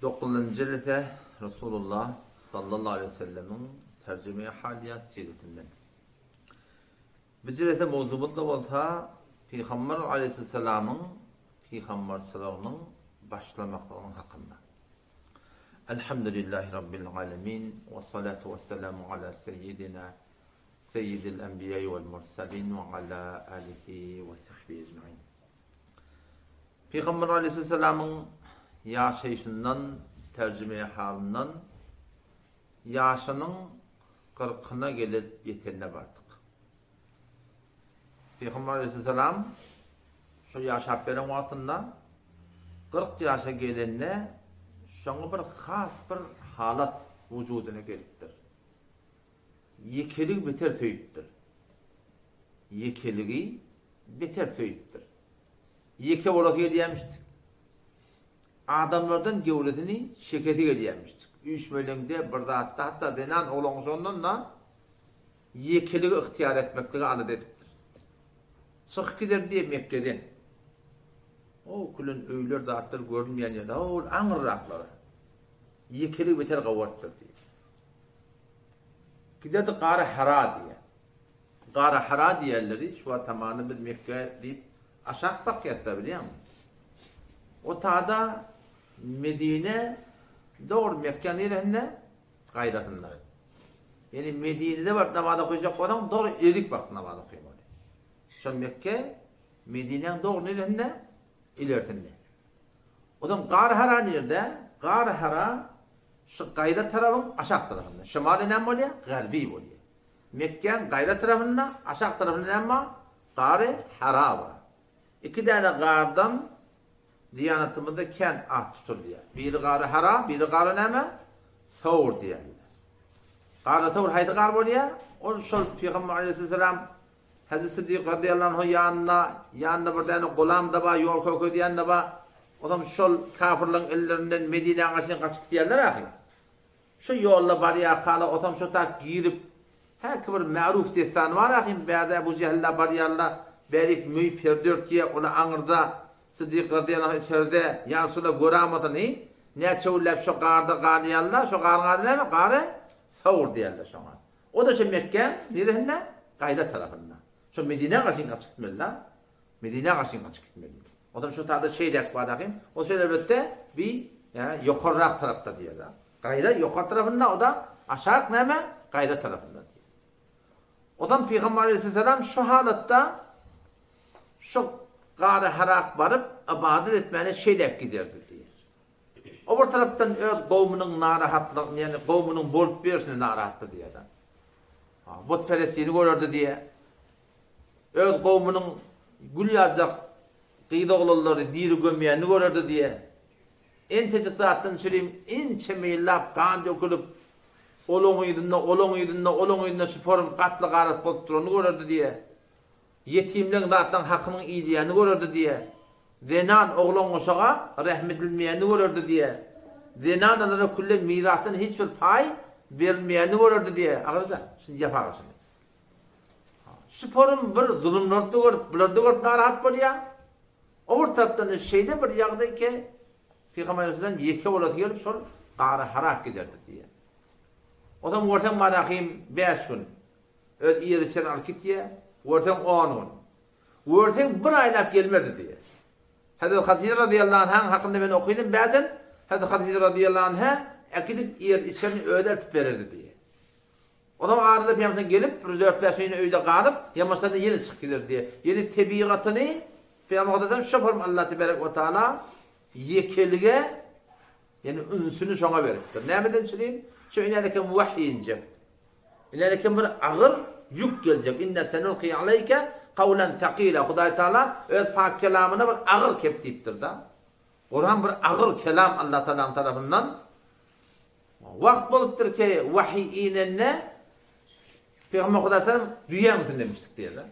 Dokuzynjy jelse Resulullah sallallahu aleýhi we sellemiň terjime-i halyýa siretinden. Bu jelse mowzumyz-da bolsa Pygamber aleýhissalamyň pygamberçiliginiň başlamaklygynyň hakynda. Elhamdülillahi Rabbil alemin we salatu we selamu ala seýidina seýidil enbiýai wel mursalin we ala alihi we sahbihi ecmain. Pygamber aleýhissalamyň ýaşaýşyndan, terjimeýi halyndan ýaşynyň kyrkyna gelip ýetenine bardyk. Pygamber aleýhissalam şu ýaşap beren wagtynda 40 ýaşa gelende şoňa bir has bir halat wujudyna gelipdir. Ýekeligi beter söýüpdir. Ýekeligi beter söýüpdir. Ýeke bolasy gelýämişdik. Adamlardan göwresini çekesi gelýämişdik. Üýşmeleňde, bir zatda, hatda zenan oglan-uşagyndan-da ýekeligi ygtyýar etmekligi alada edipdir. Çykyp gider diýe Mekgeden. O külen öýler zatlar görünmeýän ýerde, hol aňyrraklara. Ýekeligi beter gawarypdyr diýe. Giderdi Gara Hara diýe. Gara Hara diýerleri, şu wagt tamany biz Mekge diýip aşak bakýas-da bilýäňmi? O tada Medine dogry Mekgäň niresinde? Gaýrasynda. Ýani Medinede baryp namaz okajak bolsaň, dogry ilerik bakyp namaz okamaly. Şol Mekge Medinäň dogry niresinde? Ilerisinde. Onsoň Gar Hara nirde? Gar Hara şu gaýra tarabyň aşak tarapynda. Şemaly näme bolýar? Garbi bolýar. Mekgäň gaýra tarapynda, aşak tarapynda näme bar? Gary Hara bar. Iki däne gardan Diýanatymyzda kän at tutulýar. Biri Gary Hara, biri Gary näme? Sowr diýýärler. Gary Sowr haýsy gar bolýar? Ol şol Pygamber aleýhissalam Hezreti Siddik radyýallahu anhu ýanynda, ýanynda bir däne gulam-da bar, ýol kökezýän-de bar. Olam şol kafirleriň ellerinden Medinä garşy gaçyp gidýärler ahyry. Şu ýolda barýarkalar otam şo tak girip, häki bir märuf dessany bar ahym, bärde Ebu Jehiller barýarlar, bärik möý perde örtýär, olar aňyrda, Siddik radyýallahu anh içerde, ýa Resulallah göräýmesin, hi, näçe günläp şo garda galýarlar, şo garyň ady näme, gary Sawr diýerler şoňa. O-da şo Mekgäň neresinde, gaýra tarapynda. Şo Medinä garşy gaçyp gitmeli-dä. Medinä garşy gaçyp gitmeli. Onsoň şu taýda şeýdäk bar ahym. Ol şeýle elbetde bi ýokarrak tarapda diýýär. Gaýra ýokary tarapynda, o-da aşak näme? Gaýra tarapynda diýýär. Onsoň Pygamber aleyhisselam şu halatda şu gara Harak baryp ybadat etmäne şeýdäk giderdi diýýär. O bir tarapdan öz gowmunyň narahatlygyny, ýagny gowmunyň bolup berşine narahatdy diýýär. Butperestliğini görerdi diýýär. Öz kowmunyň gül ýaljak gyz-oglanlary diri gömýänini görerdi diýýär. Entejik zatdan çürim ençeme ýyllap gan dökülip, olaň yzynda, olaň yzynda, olaň yzynda şu forum gatly-garat bolup duranyny görerdi diýýär. Ýetimleň zatlaň hakynyň iýilýänini görerdi diýýär. Zenan oglan-uşaga rähm edilmeýänini görerdi diýýär. Zenanalara külle mirasdan hiç bir paý berilmeýänini görerdi diýýär. Agyr-da, şuny ýapaga şuny. Şu forum bir zulumlary-da görüp, bulary-da görüp narahat bolýar. O bir tarapdan-da şeýle bir ýagdaý ki, Pygamber aleyhisselam ýeke bolasy gelip şol gara harak giderdi diýýär. Onsoň görseň Malahym bäş gün öz iýer-içerini alyp gitýär, görseň on gün. Görseň bir aýlap gelmezdi diýýär. Hezret Hatyja razyýallahu anhaň hakynda men okydym bäzen, Hezret Hatyja razyýallahu anha äkidip iýer-içerini özi eltip bererdi diýýär. Onsoň arada Pygamberimiz gelip, bir dört-bäş gün öýde galyp, ýamaşanda ýene çykyp giderdi. Ýene tebigatyny Pygamber Mukaddes şo form Allah tebarek we taala ýekelige, ýani ünsüni şoňa beripdir. Nämeden çürim? Şu inälekem wahy injek. Inälekem bir agyr ýük geljek. Inna senulki aleyke kawlan takila. Hudaý Taala öz pak kelamyna bir agyr kep diýipdir-de. Kuran bir agyr kelam Allah Taalanyň tarapyndan Wagt bolupdyr ki, wahyý inende, Pygamber Hudaý sallam düýäň üstünde demişdik diýýärler.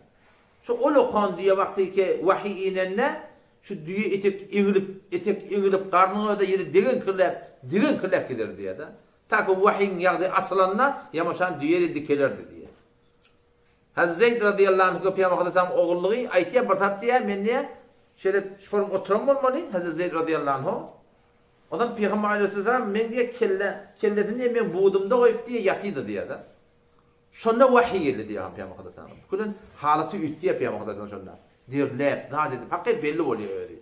Şu ol okan düýe wagty ki, wahyý inende, şu düýe etek eglip, etek eglip, garnyň özi ýere degen kirläp, degen kirläp giderdi diýýär-de. Ta ki wahyýyň ýagdaýy açylanda, ýamaşan düýe-de dikelerdi diýýär. Hazreti Zeýd razyýallahu anhu Pygamber Hudaý sallam ogullygy aýtýar, bir zat diýýär, men diýýär, şeýle şu forum oturan bolmaly, Hazreti Zeýd razyýallahu anhu. Ondan Pygamber aleyhisselam men diýe kelle, kellesini diýe men budumda goýup diýe ýatydy diýe-de. Şonda wahiý geldi diýýär Pygamber aleyhisselam. Külen halaty üýtgeýär Pygamber aleyhisselam şonda. Derläp, zat edip, hakyt belli bolýar özi.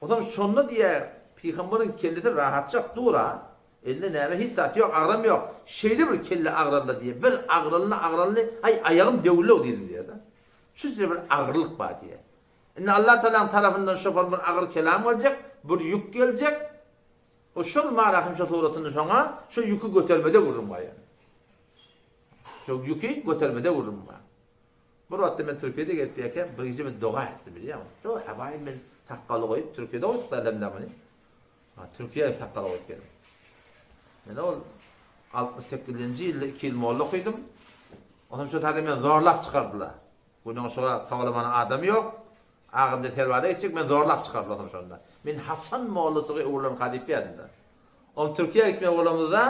Ondan şonda diýýär Pygamberiň kellesi rahatjak dur-a. Elinde näme hiç zat ýok, agram ýok. Şeýle bir kelle agraldy diýýär. Bir agraldy, agraldy, aý aýagym döwüldi diýdim diýýär-de. Şunça bir agyrlyk bar diýýär. Indi Allah Tagalaň tarapyndan şohal bir agyr kelam geljek, bir ýük geljek. O şol Marahym şo suratynda şoňa şo ýüki götermede gürrüň bar ýani. Şo ýüki götermede gürrüň bar. Bir wagtda men Türkiýede gezip ýörkäm, bir gije men doga etdim bilýäňmi? Şo habaýym men sakgaly goýup Türkiýede goýduk da elhamdülillah muny. Ha, Türkiýe sakgaly goýup geldim. Men ol 68-nji ýylda 2 ýyl molla okydym. Ondan şo taýda meni zorlap çykardylar. Günüň şoga kowalamana adam ýok. Agam diýdi, Serbaza gitjek, meni zorlap çykardylar şonda. Men haçan mollaçylyga öwrülermka diýip ýadymda. Oň Türkiýä gitmeli bolamyzda,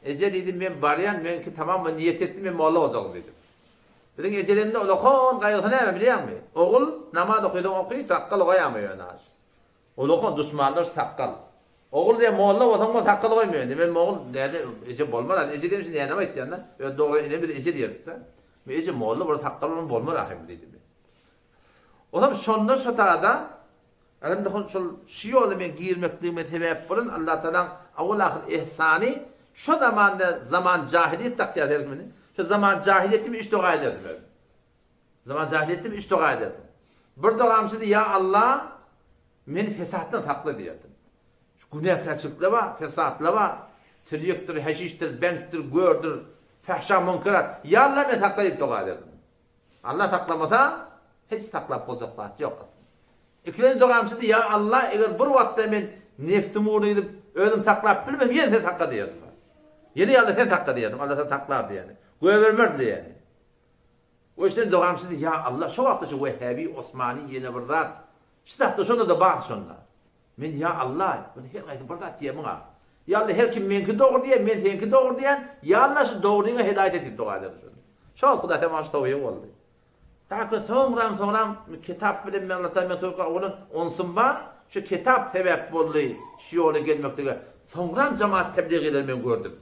Eje diýdim, men barýan, meňki tamam, men niýet etdim, men molla boljakyn diýdim. Biziň ejelemde ulakan gaýgysy näme bilýäňmi? Ogul, namaz okysaň oky, sakgal goýama ýöne. Ulakan duşmanlar sakgal. Ogul diýýär, molla bolsaň bol, sakgal goýma indi. Men ogul, näde, eje bolmar, eje diýdim, şindi näme aýtýan-da? Öz dogry enemiz eje diýerdik-de. Men eje molla bolup sakgal bolan bolmar ahym diýdim men. Olam şonda şo tada Indi şol şu ýola men girmekligime sebäp bolan Allah Tagalaň awal-ahyr ihsany şo zamanda zaman jahiliýet dakýar her kimini. Şo zaman jahiliýetde men üç doga ederdim özüm. Zaman jahiliýetde men üç doga ederdim. Bir dogam şudy, Ýa Allah, meni fesatdan sakla diýerdim. Şu günäkärçilikler bar, fesatlar bar. Tirýekdir, heşişdir, beňkdir, gördür, fahşa, munkerat. Ýa Allah meni sakla diýip doga ederdim. Allah saklamasa, hiç saklap boljak zat ýok aslynda. Ikinji dogam şudy, Ýa Allah, eger bir wagtda men nefsim ugruna gidip, özüm saklap bilmesem, ýene sen sakla diýerdim. Ýene ýa Allah sen sakla diýerdim. Allah sen saklardy ýani. Goýbermerdi ýani. O işden dogam şudy, Ýa Allah, şo wagtda şu Wehhabi, Osmani ýene bir zat, şu zatda şonda-da bar şonda. Men Ýa Allah, bir her haýsy bir zat diýýär muňa. Ýa Allah, her kim meňki dogry diýýär, men seňki dogry diýýän, Ýa Allah şu dogryňa hedaýat et diýip doga ederdim şonda. Şo wagt Hudaý maňa şu towfygy boldy. Ta ki soňram soňram kitap bilen men Allah men towfyk bolan onsum bar, şu kitap sebäp boldy şu ýola gelmeklige. Soňram jemaat tebligileri men gördüm.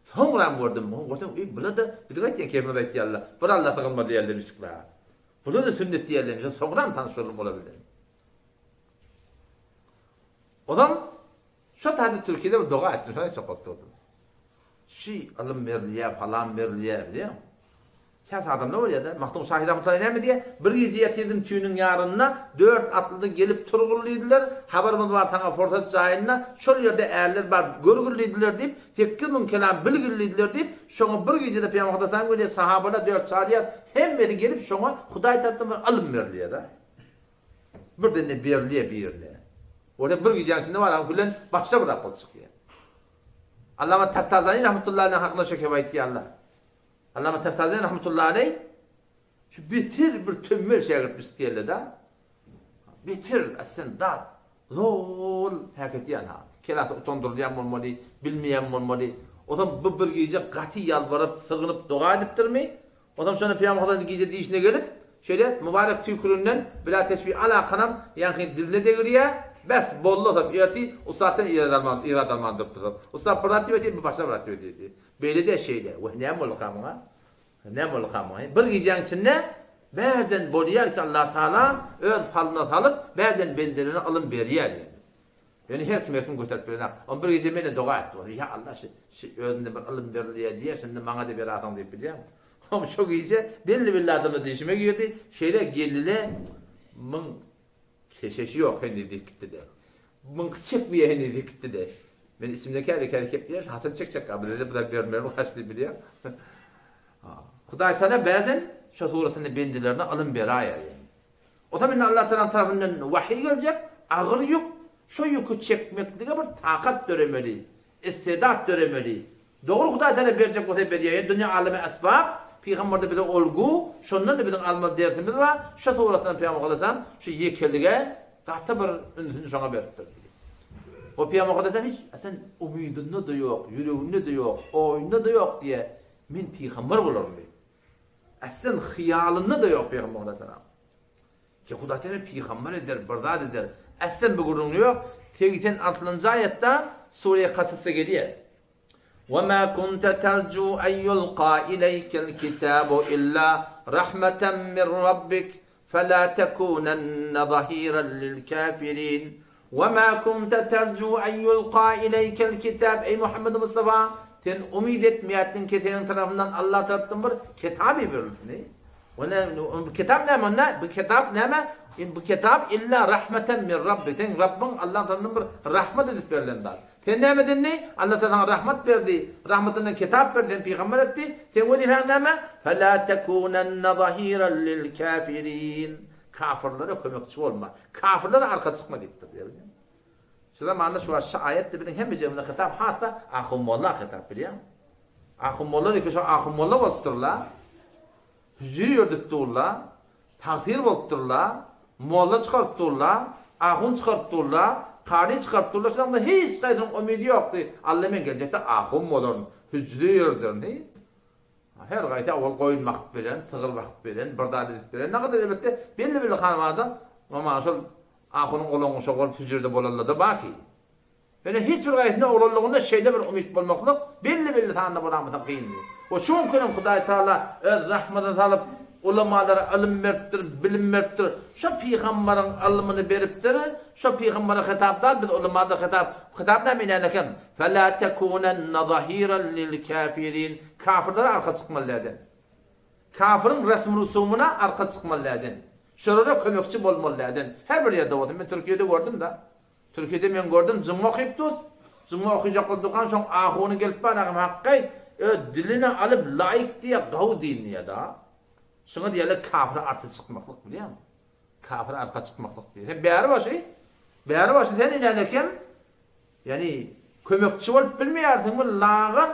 Soňram gördüm, oň görsem, eý, bular-da biziň aýtýan kepimizi aýtýarlar. Bir Alla sygynmaz diýerlermişikler. Bular-da sünnet diýerlermiş. Soňram tanyş boldum olar bilen. Ozal şo taýda Türkiýede bir doga etdim, şony aýtjak bolup durdum. Şi ylym berilýär, palan berilýär, bilýäňmi? Käsi adamlar bolýar-da, Magtymguly şahyr rahmetullahi näme diýýär? Bir gije ýatyrdym tüýnüň ýarynda, dört atlydy gelip turgul diýdiler, habarymyz bar saňa pursat jaýynda, şol ýerde ärler bar görgül diýdiler diýip, 8000 kelam bilgil diýdiler diýip, şoňa bir gijede Pygamber Hudaýsalam gelýär, sahabalar dört çaryýar, hemmesi gelip şoňa Hudaý tarapdan bir ylym berilýär-de. Birden-de berilýär birine. Ol hem bir gijäň içinde bar, bilen başga bir zat bolup çykýar. Allama Taftazani rahmetullahi aleyh hakynda şo kep aýtýarlar. Allama Taftazani rahmetullahi aleyh şu beter bir tömmel şägirtmiş diýerler-de. Beter aslynda dat zol häketýän ha. Kelasy utandyrylýan bolmaly, bilmeýän bolmaly. Ozam bu bir gije gaty ýalbaryp, sygynyp doga edipdirmi? Ozam şonda Pygamber Hudaýyň gije dişine gelip, şeýle mübarek tüýkürinden bila teşbih alakanam ýaňky dizine degirýär. Bes, boldy ozam ertir ussatdan irad alman, irad alman durupdyr. Ussat bir zat diýip aýtýar, bu başga bir zat diýip aýtýar. Beýle-de şeýle. Wah, näme bolduka muňa? Näme bolduka muňa? Bir gijäň içinde bäzen bolýar ki Allatagala öz palyna salyp, bäzen bendelerine ylym berýär ýöne. Ýöne her kim her kim göterip bilenok. Ony bir gije menden doga etdi. Ol, Ýa Allah, şu, şu özünde bir ylym berilýär diýýär, şunda maňa-da berersiň diýip bilýäňmi? Hom şo gije belli-belli adamlar dişime girdi. Şeýle geldi-le, muň Keşeşi ýok heniz diýip gitdi-de. Muňky çekmeýär heniz diýip gitdi-de. Men içimden kädi-kädi kepýär, haçan çekjek-ä, bize-de bir zat bermeli gaç diýip bilýän. Hudaý Tagala bäzen şo suratynda bendelerine ylym beraýar ýaly. Otam indi Allah Tagalaň tarapyndan wahyý geljek, agyr ýük, şo ýüki çekmeklige bir takat döremeli, istedat döremeli, Dogry Hudaý Tagala berjek bolsa berýär. Ýöne dünýä aleme esbap, pygamberde bize olgu, şondan-da biziň almaly dersimiz bar. Şo suratdan Pygamber Muhammedaleyhisselam şu ýekelige gaty bir ünsüni şoňa beripdir. O Pygamber Muhammedaleyhisselam hiç sen umydynda-da ýok, ýüreginde-de ýok, oýunda-da ýok diýýär, men pygamber bolaryn diýip. Aslen hyýalynda-da ýok Pygamber Muhammedaleyhisselam. Ki Hudaý seni pygamber eder, bir zat eder. Aslen bu gürrüň ýok. 86-njy aýatda Sure Kasasda gelýär. Wa ma kunta terju en yulqa ileýkel kitabu illa rahmeten min rabbik fela tekunenne zahiran lil kafirin. Wa ma kunta terju en yulqa ileýkel kitab Eý Muhammed Mustafa sen umyt etmeýärdiň ki seniň tarapyňdan Allah tarapdan bir kitap iberilsin. Bu kitap näme onda? Bu kitap näme? Bu kitap illa rahmeten min rabbik. Seň Rabbyň Allah tarapyndan bir rahmat edip berlen zat. Sen näme edindi? Allah Taala saňa rahmat berdi. Rahmatyndan kitap berdi, seni pygamber etdi. Seň wezipäň näme? Fela tekunenne zahiran lil kafirin. Kafirlere kömekçi bolma. Kafirlere arka çykma diýipdir. Şu zamanda şu şu aýat biziň hemmejigimize hitap, has-da ahun molla hitap bilýäňmi? Ahun molla diýip şu ahun molla bolupdyrlar. Hüjür ýördüp durlar, tagsyr bolup durlar, molla çykaryp durlar, ahun çykaryp durlar, kary çykaryp durlar, şonda hiç haýsynyň umydy ýokdy, Alla men geljekde ahun bolaryn, hüjre ýörderin diýip. Her gaýsy owal goýun bakyp beren, sygyr bakyp beren, bir zat edip beren, nagadyr elbetde belli-belli hanwada, mamana şol ahunyň oglan-uşagy bolup hüjrede bolanlar-da bar ki. Ýöne hiç bir gaýsynda oglanlygynda şeýle bir umyt bolmaklyk belli-belli sanda bolamasa kyndy. We şu günki günem Hudaý Taala öz rahmatyny salyp ulamalara ylym beripdir, bilim beripdir. Şo pygambaryň ylmyny beripdir. Şo pygambara hitap dal biz ulamada hitap. Hitap näme inän eken? Fela tekunenne zahiran lil kafirin. Kafirlere arka çykmaly däden. Kafiriň resm-rusumyna arka çykmaly däden. Şolara kömekçi bolmaly däden. Her bir ýerde bolsun. Men Türkiýede gördüm-de. Türkiýede men gördüm jyňňa okyp dus, jyňňa okyjak bolup durkam şoň ahuny gelip bar agam hakgaý öz diline alyp laýyk diýýä gawy din diýýä da. Şuňa diýýärler kafire arka çykmaklyk bilýäňmi? Kafire arka çykmaklyk diýýär. Sen bäri başy, bäri başy sen inen eken ýani kömekçi bolup bilmeýärsiňmi lagan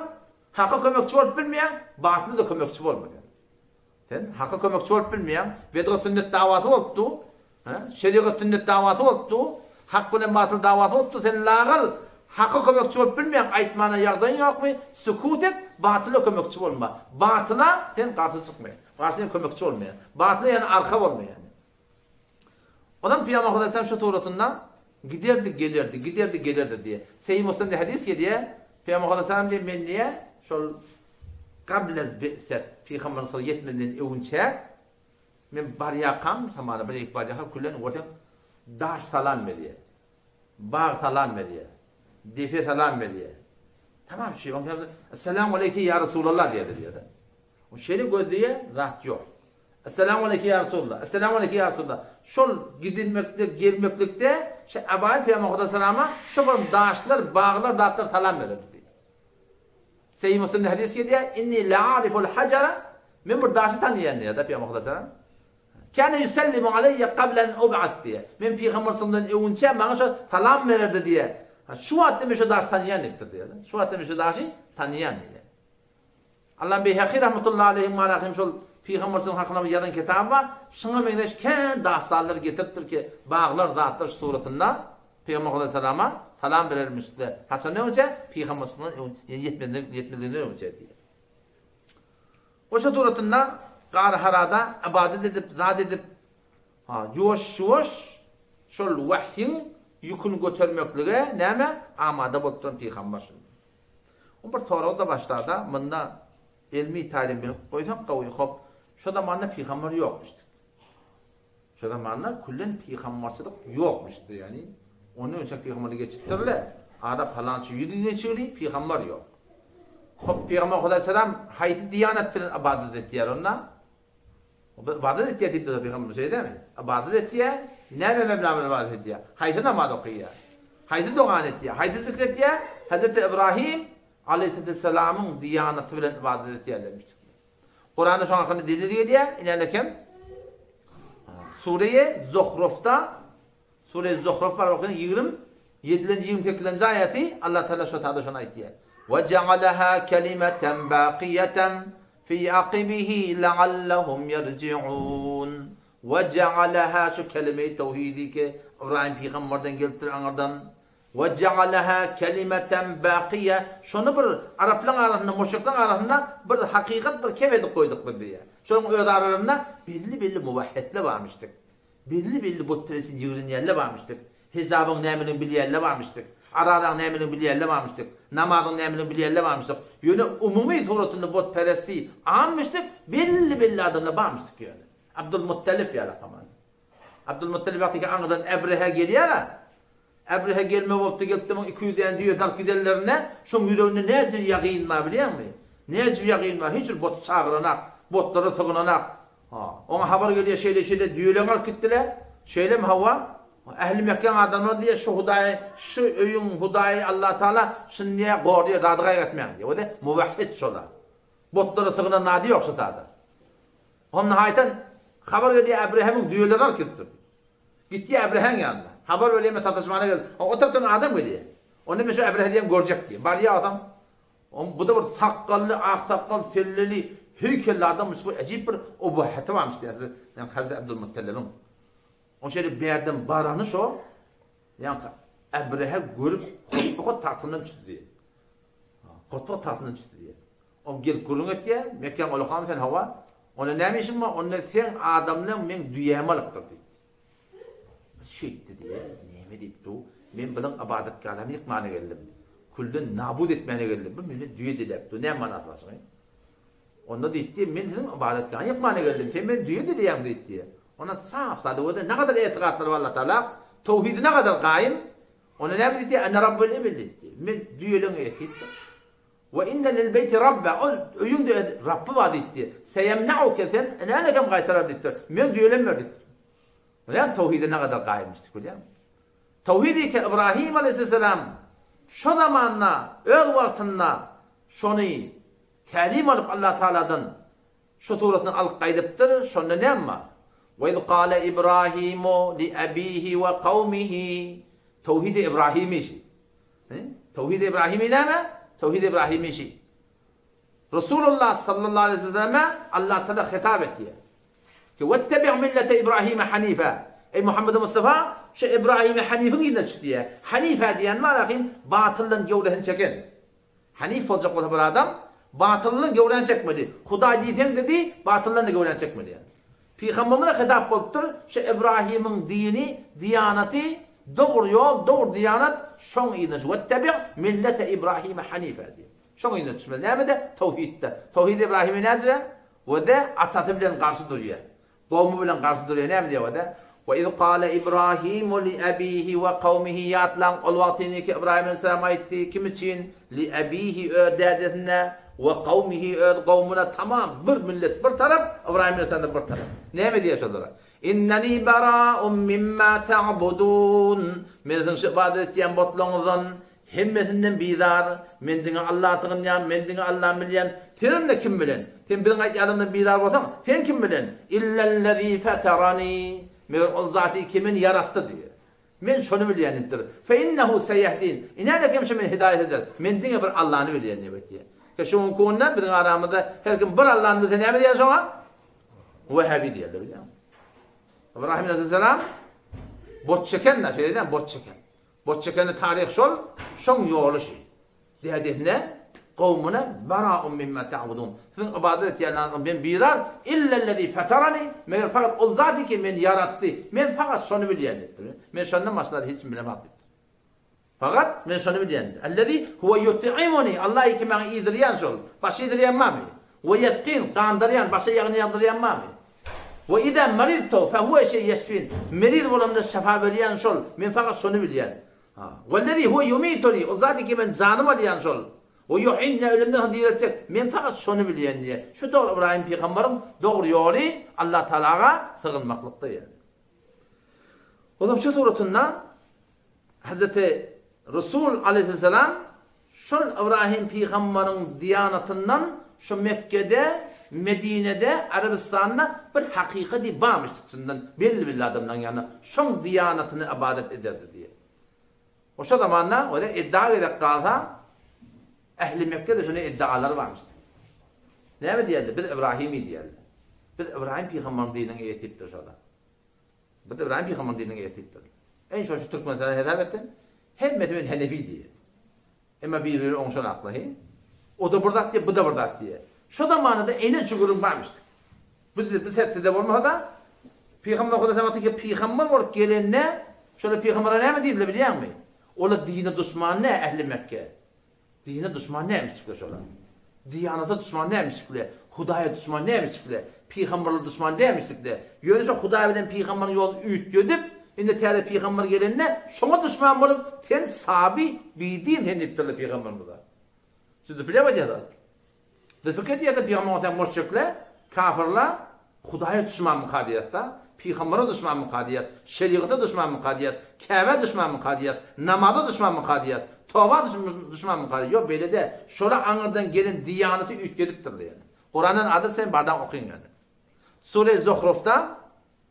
haka kömekçi bolup bilmeýäň batyla-da kömekçi bolma sen. Sen Haka kömekçi bolup bilmeýäň. Bedgat sünnet dawasy bolup dur. Hä? Şerigat sünnet dawasy bolup dur. Hak bilen batyl dawasy bolup dur. Sen lagal Haka kömekçi bolup bilmeýäň. Aýtmana ýagdaýyň ýokmy? Sükut et, batyla kömekçi bolma. Batyla sen garşy çykma. Garşy sen kömekçi bolma. Batyla ýani arka bolma ýani. Onam Pygamber Hudaý şu suratynda giderdi gelerdi, giderdi gelerdi diýe. Seýi Muslimde hadys gelýär. Pygamber Hudaý diýe men diýe şol Gablez bi'set, Pygamber sallallahu ýetmezden öwünçä men barýarkam, hamala bir ýerik barýarkam külen görseň daş salam berýär. Bag salam berýär. Depe salam berýär. Tamam şu ondan Esselamu aleýke ýa Resulallah diýerdi diýýär. O şeýle gözleýär, zat ýok. Esselamu aleýke ýa Resulallah. Esselamu aleýke ýa Resulallah. Şol gidilmekde, gelmeklikde şu Abaý Pygamber Hudaý salama şo bir daşlar, baglar, zatlar salam bererdi diýýär. Sahih Muslimde hadys gelýär, Inni la'ariful hajara, men bir daşy tanaýan diýýär-de Pygamber Hudaý salam. Kana yusallimu alayya qabla an ub'at diýýär. Men Pygamber sallallahu öwünçä maňa şo salam bererdi diýýär. Şu wagtda men şo daşy tanaýan diýipdir diýýär. Şu wagtda men şo daşy tanaýan diýýär. Allam Beýhaki rahmetullahi aleýhiň mara hem şol Pygamber sallallahu hakynda bir ýazan kitaby bar. Şuňa meňzeş kän dastanlar getiripdir ki, baglar, zatlar şu suratynda Pygamber Hudaý salama salam berermişler. Haçan öňçe? Pygamber sallallahu ýetmezden ýetmezliginden öňçe diýýär. Oşa suratynda Gar Harada ybadat edip, zat edip, ha, ýuwaş-ýuwaş şol wahýyň ýüküni götermeklige näme amada bolup duran pygamber şul. O bir sorag-da başlada, munda elmi taýdan bilip goýsak gowy, hop, şo zamanda pygamber ýokmuşdy. Şo zamanda küllen pygamberçilik ýokmuşdy, ýagny ondan öňçäk pygamberler geçipdirler. Ara palança ýüz ýyl geçigli pygamber ýok. Hop, pygamber Hudaý salam haýsy diýanat bilen ybadat etýär onda? Ybadat etýär diýip dursa pygamber şeýle dälmi? Ybadat etýär, näme mebla bilen ybadat edýär? Haýsy namaz okaýar? Haýsy dogany etýär? Haýsy zikr etýär? Hezreti Ibrahim aleýhissalamyň diýanaty bilen ybadat etýärlermiş. Kuranda şoň hakynda delil gelýär. Inälekem Sure-i Zuhrufda Sure-i Zuhruf bar okaň 27-nji 28-nji aýaty Allah Taala şo taýda şony aýtýar. Ve cealeha kelimeten bakiyeten fi aqibihi leallehum yerjiun. Ve cealeha şu kelime-i tewhidi ki Ibrahim pygamberden gelipdir aňyrdan. Ve cealeha kelimeten bakiye şony bir araplaryň arasynda muşrikleriň arasynda bir hakykat bir kep edip goýduk biz diýýär. Şonuň öz aralarynda belli-belli muwahhidler barmyşdyk. Belli-belli butperest ýigrenýänler barmyşdyk. Hijabyň nämeligini bilýänler barmyşdyk. Arazaň nämeligini bilýänler barmyşdyk. Namazyň nämeligini bilýänler barmyşdyk. Ýöne umumy suratynda butperesti ammyşdyk, belli-belli adamlar barmyşdyk ýöne. Abdulmuttalip ýaly haman. Abdulmuttalip wagtyky aňyrdan Ebrehe gelýär-ä. Ebrehe gelme bolupdy, gelipdi muň 200 däne düýesini alyp gidenlerinde, şoň ýüreginde näjür ýagyn bar bilýäňmi? Näjür ýagyn bar, hiç bir boty çagyranak, botlara sygynanak. Ha, oňa habar gelýär, şeýle-şeýle düýeleňi alyp gitdiler. Şeýlemi, hawa? Ähli Mekgäň adamlary diýýär, şu Hudaý, şu öýüň Hudaýy Allatagala şuny diýýär, gorýar, zady gaýgy etmäň diýýär. O-da muwahhid şola. Botlara sygynan zady ýok şu zada. Onda haýtan habar gelýär Äbrehemiň düýeleri alyp gidipdir. Gitýär Äbreheň ýanyna. Habar berýär men sataşmana geldim. O tarapdan adam gelýär. Onda men şu Äbrehe diýen görjek diýýär. Barýar adam. Bu-da bir sakgally, ak sakgal, selleli, heýkelli adamyş. Bu äjip bir obahaty barmyş diýýär. Ýa Hazreti Abdulmuttalibiň. O şeýle bärden barany şo, ýaňky Äbrehe görüp hotba-hot tagtyndan düşdi diýýär. Hotba-hot tagtyndan düşdi diýýär. Ol gelip gürrüň etýär, Mekgäň ulukamy sen hawa? Onda näme işiň bar? Onda seň adamlaň meň düýämi alypdyr diýdi. Şeýtdi diýýär, näme diýip dur? Men biziň ybadatgählerini ýykmana geldim. Külden nabut etmäne geldim. Bu menden düýe diläp dur. Näme manasy bar şunuň? Onda diýipdi, men siziň ybadatgähiňi ýykmana geldim. Sen menden düýe dileýäň diýipdi. Onda sap-sada göze nägadar etigatlary bar Allatagala, towhidi nägadar gaýym. Onda näme diýdi? Ene rabbul ibil diýipdi. Men düýeleň eýesi diýipdir. We inne lil beýti rabba, ol öýüň-de öz Rabby bar diýipdir. Seýemnauke, sen näle hem gaýtarar diýipdir. Men düýelem ber diýipdir. Bilýäňmi towhide nägadar gaýymyşdyk bilýäňmi? Towhid eke Ybrahym aleýhissalam şo zamanda öz wagtynda şony tälim alyp Allah Tagaladan şu suratyny alyp gaýdypdyr, şonda näme bar? We iz kale Ibrahimu li abihi we kawmihi Towhid-i Ibrahimi şi. Towhid-i Ibrahimi näme? Towhid-i Ibrahimi şi. Resulullah sallallahu aleyhi ve selleme Allah Teala hitap etýär. Ki wettebi' millete Ibrahime hanifa. Ey Muhammed Mustafa, şu Ibrahime Hanifiň yzyna düş diýär. Hanifa diýen bar ahim batyldan gewresini çeken. Hanif boljak bolsa bir adam, batyldan gewräni çekmeli. Hudaý diýseň-de diý, batyldan-da gewräni çekmeli ýaly. Pygamberimize hitap bolupdyr, şu Ibrahimiň dini, diýanaty, dogry ýol, dogry diýanat, şoň yzyna düş. Wettebi' millete Ibrahime hanifa diýip. Şoň yzyna düşmeli. Nämede? Towhidde. Towhid Ibrahimi nädire? We-de atasy bilen garşy durýar. Gowmy bilen garşy durýar näme diýýär ode? We iz kale Ibrahimu li abihi we kawmihi ýatlaň ol wagtyny ki Ybraýym aleyhisselam aýtdy kim üçin li abihi öz dädesine we kawmihi öz gowmuna tamam bir millet bir tarap Ybraýym aleyhisselam bir tarap näme diýýär şolara Inneni baraun mimma ta'budun men siziň şu ybadat etýän botlaryňyzdan Hemmesinden bizar, men diňe Allaha sygynýan, men diňe Allany bilýän. Sen onda kim bilen? Sen biziň aýtýanymyzdan bizar bolsaň, sen kim bilen? Illellezî feterani, meger ol zaty ki meni ýaratdy diýýär. Men şony bilýän diýipdir. Fe innehu seýehdin, ine-de kim şu meni hidaýat eder. Men diňe bir Allany bilýän diýip aýtýar. Ki şu günki günde biziň aramyzda her kim bir Allany bilse näme diýer şoňa? Wehhabi diýerler bilýäňmi? Ibrahim aleyhisselam bot çeken-de, şeýle däl, bot çeken. Bot çekeni taryh şol, şoň ýoly şi. Dädesine, kowmuna baraun mimma ta'budun. Siziň ybadat etýänleriňizden men bizar, illellezî fetarani, meger fakat ol zat ki meni ýaratdy. Men fakat şony bilýän diýipdir. Men şondan başga zady hiç kim bilemok diýipdir. Fakat men şony bilýän. Ellezî huwe yut'imuni, Allah ki maňa iýdirýän şol. Başga iýdirýän barmy? We ýeskin, gandyrýan, başga ýagyny ýagdyrýan barmy? We izä maridtu fehuwe şe ýeşfin, meriz bolamda şyfa berýän şol, men fakat şony bilýän. Wellezî huwe ýumituni, ol zat ki men janym alýan şol. We ýuhýin, ýa ölemden soň direltjek, men fakat şony bilýän diýýär. Şu dogry Ybraýym pygambaryň dogry ýoly Allah Tagalaga sygynmaklykda ýaly. Olam şu suratynda Hazreti Resul aleýhissalam şol Ybrahym pygambaryň diýanatyndan şu Mekgede, Medinede, Arabystanda bir hakykat barmyş çyndan belli-belli adamlaryň ýanynda şoň diýanatyny ybadat ederdi diýýär. O şo zamanda o iddia gerek galsa ähli Mekgede şony iddialary barmyş. Näme diýerdi? Biz Ybrahymy diýerdi. Biz Ybrahym pygambaryň dininiň eýesi diýipdir şolar. Biz Ybraýym pygambaryň dininiň eýesi diýipdir. Eý şo şu Türkmenistana hesap etsin, hemmesi men Henefi diýýär. Emma bir-biri oňşanaklar he. O-da bir zat diýýär, bu-da bir zat diýýär. Şo zamanada ene şu gürrüň barmyşdyk. Biz biz hetsede bolmasa-da, Pygamber Huda sen wagty pygamber bolup gelende. Şolar pygambere näme diýdiler bilýäňmi? Olar dine duşman nä ähli Mekge? Dine duşman nämişikle şolar? Diýanata duşman nämişikle? Hudaýa duşman nämişikle? Pygamberlere duşman dämişikle? Ýöne şo Hudaý bilen pygamberiň ýoluny üýtgedip, indi täze pygamber gelende şoňa duşman bolup, sen saby, bidin sen diýipdirler pygamberimize. Siz bilýärmi aýdýarlar? Biz pikir edýäs-de pygamber sen müşrikler, kafirler Hudaýa duşmanmyka diýýäs-de, pygambere duşmanmyka diýýäs, şerigata duşmanmyka diýýäs, Käbä duşmanmyka diýýäs, namaza duşmanmyka diýýäs, toba duşmanmyka diýýäs. Ýok beýle däl. Şolar aňyrdan gelen diýanaty üýtgedipdirler ýöne. Kurandan adyr sen bardan okyň ýöne. Sure Zuhrufda,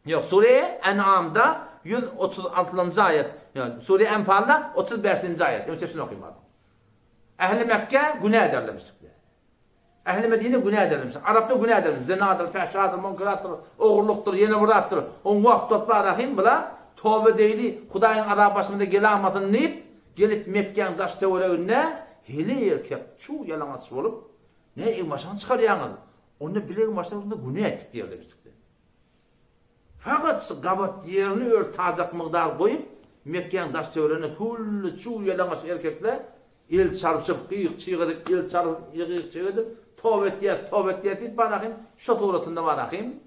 ýok Sure En'amda 136-njy aýat, ýok Sure Enfalda 35-nji aýat. Ýöne şuny okyň bardan. Ähli Mekge günä ederler müşrikler. Ähli Medine günä ederler müşrikler. Araplar günä ederler. Zinadyr, fähşadyr, munkeratdyr, ogurlykdyr, ýene bir zatdyr. Oň wagt topla rahym bula toba edeýli, Hudaýyň azaby başymyza gelamasyn diýip, gelip Mekgäň daş töwereginde heleý erkek çuw ýalaňaç bolup, ne egin-başyňyzy çykarýaňyz? Onda bile egin-başymyzda günä etdik diýerler müşrikler. Fakat şu gabat ýerini ör tajak mygdar goýup, Mekgäň daş-töweregine külli çuw-ýalaňaç erkekler el çalşyp, gyk-çyg edip, el çalyp, gyk-çyg edip, toba etýäs, toba etýäs diýip barahym, şo suratynda barahym,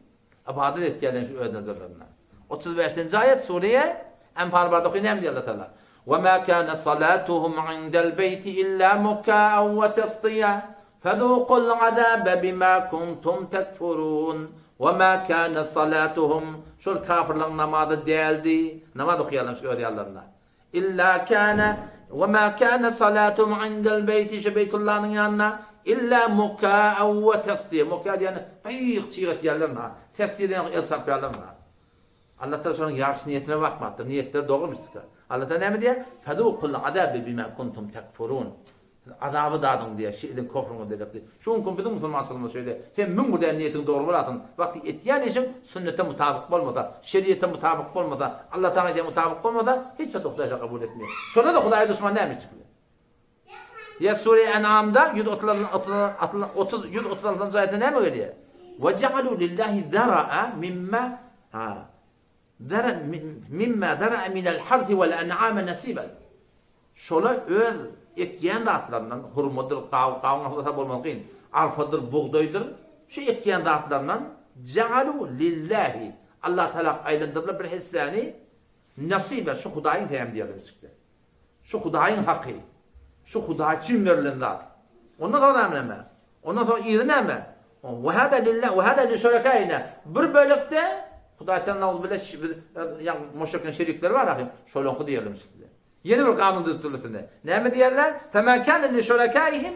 ybadat etýärler şu öz nazarlarynda. 35-nji aýat Sure Enfal barada oky näme diýýär Allah Taala? Wa ma kana salatuhum indel beýti illa muka'an wa tasdiya. Fezukul azabe bima kuntum tekfurun we ma kane salatuhum şol kafirlaryň namazy däldi, namaz okaýarlarmyş öz ýanlarynda. Illa kane we ma kane salatuhum indel beýti şu Beýtullanyň ýanynda illa muka'an we tasdiýa. Muka diýende gyk çyg etýärler ha. Tasdiýa diýende el çarpýarlar ha. Allah Taala şonuň ýagşy niýetine bakmapdyr. Niýetleri dogry mistika. Allah Taala näme diýýär? Fezukul azabe bima kuntum tekfurun. Siz azaby dadyň diýýär, şi eden kofruňyz derekli. Şu günki biziň musulmançylygymyz şeýle. Sen 1001 däne niýetiň dogry bolasyn, wagty etýän işiň sünnete mutabyk bolmasa, şeriýete mutabyk bolmasa, Allah Taala aýdýan mutabyk bolmasa, hiç wagt Hudaý şa kabul etmeýär. Şonda-da Hudaýa duşman näme üçin? Ýa Sure En'amda 136-njy aýatda näme gelýär? Ve cealu lillahi zara'a mimma ha zara mimma zara'a minel harsi vel en'ame nasiben. Şola öz ekýän zatlaryndan hurmadyr, gaw, gawun aslynda bolmagy kyn, arpadyr, bugdaýdyr, şu ekýän zatlaryndan cealu lillahi Allah Taala aýlandyrdylar bir hissäni nasibe şu Hudaýyň tämi diýerler çykdy. Şu Hudaýyň haky. Şu Hudaý üçin berlen zat. Ondan soň näme? Ondan soň yzy näme? Wa hada lillah wa hada li şurakaina. Bir bölekde Hudaýdan nauzubilla ýa müşrikiň şerikleri bar ahym, şolaňky diýerler size. Ýene bir kanun düzüpdirler size. Näme diýerler? Fema kana li şurakaihim.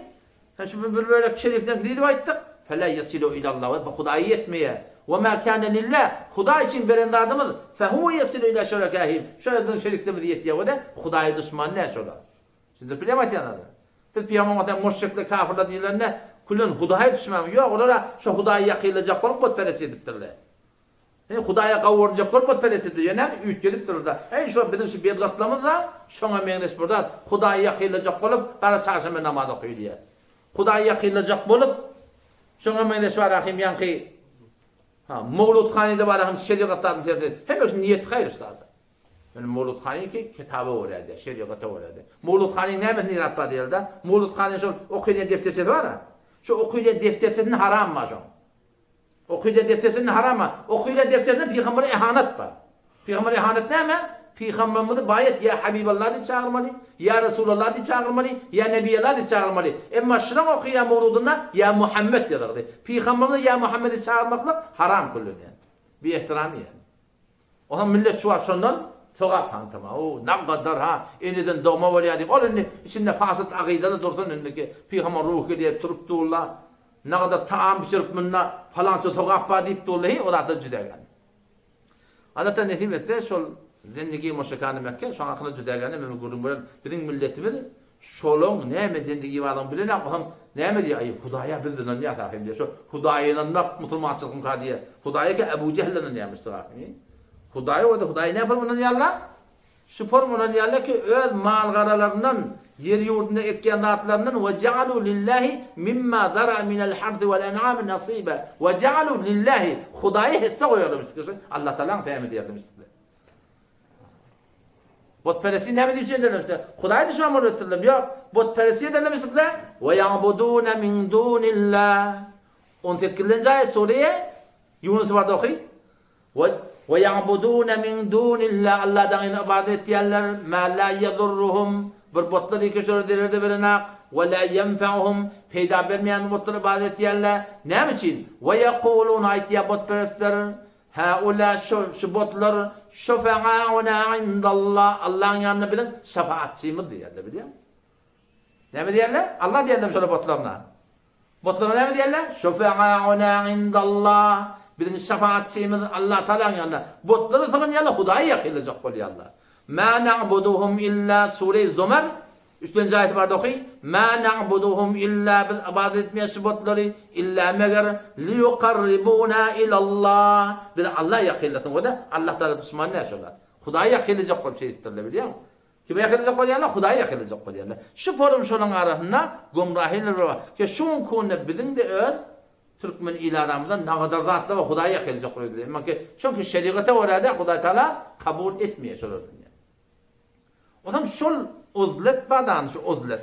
Şu bir bölek şerikden diýip aýtdyk. Fela yasilu ilallah. Bu Hudaýa ýetmeýär. Wa ma kana lillah. Hudaý üçin beren zadymyz fehuwe yasilu ila şurakaihim. Şo biziň şeriklerimize ýetýär we de Hudaýa duşman näçe olar. Şimdi bilýän aýtýanlar. Biz pygamber bolsa müşrikler, kafirler diýilende külen Hudaýa duşman. Ýok, olara şo Hudaýa ýakynlajak bolup butperest edipdirler. Heý, Hudaýa gowurjak bolup butperest edipdir. Ýöne üýtgedipdirler-de. Heý, şo biziň şu bedgatlarymyz-da şoňa meňzeş bir zat. Hudaýa ýakynlajak bolup gara çarşenbe namaz okaýylýar. Hudaýa ýakynlajak bolup şoňa meňzeş bar ahym ýaňky ha Mowlud hanyda bar ahym şerigat zadyny tersi. Hemmesi niýeti haýyr zady. Ýöne Mowlud hanyňky kitaba görä-de, şerigata görä-de. Mowlud hanyň nämesini ýarat bar diýeli-de? Mowlud hanyň şol okylýan defterçesi bar-a. Şu okylýan defterçesinde haram bar şoň. Okylýan defterçesinde haram bar. Okylýan deftersinde pygambere ehanet bar. Pygambere ehanet näme? Pygamberimizi baýat ýa Habiballah diýip çagyrmaly, ýa Resulallah diýip çagyrmaly, ýa Nebiýallah diýip çagyrmaly. Emma şulaň okaýan mowludynda ýa Muhammet ýazylgy. Pygamberimizi ýa Muhammet diýip çagyrmaklyk haram küllenýär. Biehtiram ýa. Onsoň millet şu wagt şondan sogap hantama. O, nagadar ha, eneden dogma bolýar diýip, ol indi içinde fasyt agydaly dursun indiki pygamber ruhy gelýär turup durla. Nagadar taam bişirip munda palança sogap bar diýip durla, heý o zatlar jüdägän. Allatala nesip etse şol zendigi muşrikany Mekke şoň hakynda jüdägäne men bir gürrüň bererin. Biziň milletimiz Şolaň näme zendigi barlygyny bilenok, olam näme diýýär, aý, Hudaýa biz ynanýas ahym diýýär. Şo Hudaýa ynanmak musulmançylykmyka diýýär. Hudaýa ki Ebu Jehl ynanýarmyşdyr ahym. Hudaýa o-da Hudaýa näme form ynanýarlar? Şu form ynanýarlar ki, öz mal-garalaryndan, ýer-ýurdunda ekýän zatlaryndan we ja'alu lillahi mimma zara'a minel harsi wal en'ami nasiba we ja'alu lillahi Hudaýa hesse goýarlarmyşdyr. Şu Allatagalaň pähimi diýerlermişdir. Butperestlik näme diýip üçin ederler? Hudaýa duşman bolup etdirler. Ýok, butperestlik ederler müşrikler. Ve ya'budune min dunillah. 18-nji aýat sure Ýunus barada oky. Ve ya'budune min dunillah Allahdan gaýry ybadat etýärler. Ma la yadurruhum bir butlar ýeke şolara zerer-de berenak. Ve la yenfa'uhum peýda bermeýän butlara ybadat etýärler. Näme üçin? Ve yekulun aýtýar butperestler. Haula şu şu butlar şufa'auna indallah Allahyň ýanynda biziň şefaatçymyz diýýärler bilýäňmi? Näme diýýärler? Allah diýýärler şolar butlaryna. Butlara näme diýýärler? Şufa'auna indallah biziň şefaatçymyz Allah Tagalaň ýanynda. Butlara sygynýarlar, Hudaýa ýakynlajak bolýarlar. Ma na'buduhum illa Sure Zumar Üçlenji aýaty barada oky, Mä na'buduhum illa biz ybadat etmeýäs şu butlary, illa meger, liýukarribuna ilallah, bizi Alla ýakynlasyn, o-da Allah Tagala duşman däl şolar. Hudaýa ýakynlajak bolup şeýdipdirler bilýäňmi? Kime ýakynlajak bolýarlar? Hudaýa ýakynlajak bolýarlar. Şu forum şolaryň arasynda gümrahylar bar. Ki şu günki günde biziň-de öz türkmen il aramyzda nagadar zatlar bar, Hudaýa ýakynlajak bolýarlar. Emma ki çünki şerigata görä-de Hudaý Tagala kabul etmeýär şolardan. Onsoň şol uzlet badany şu uzlet.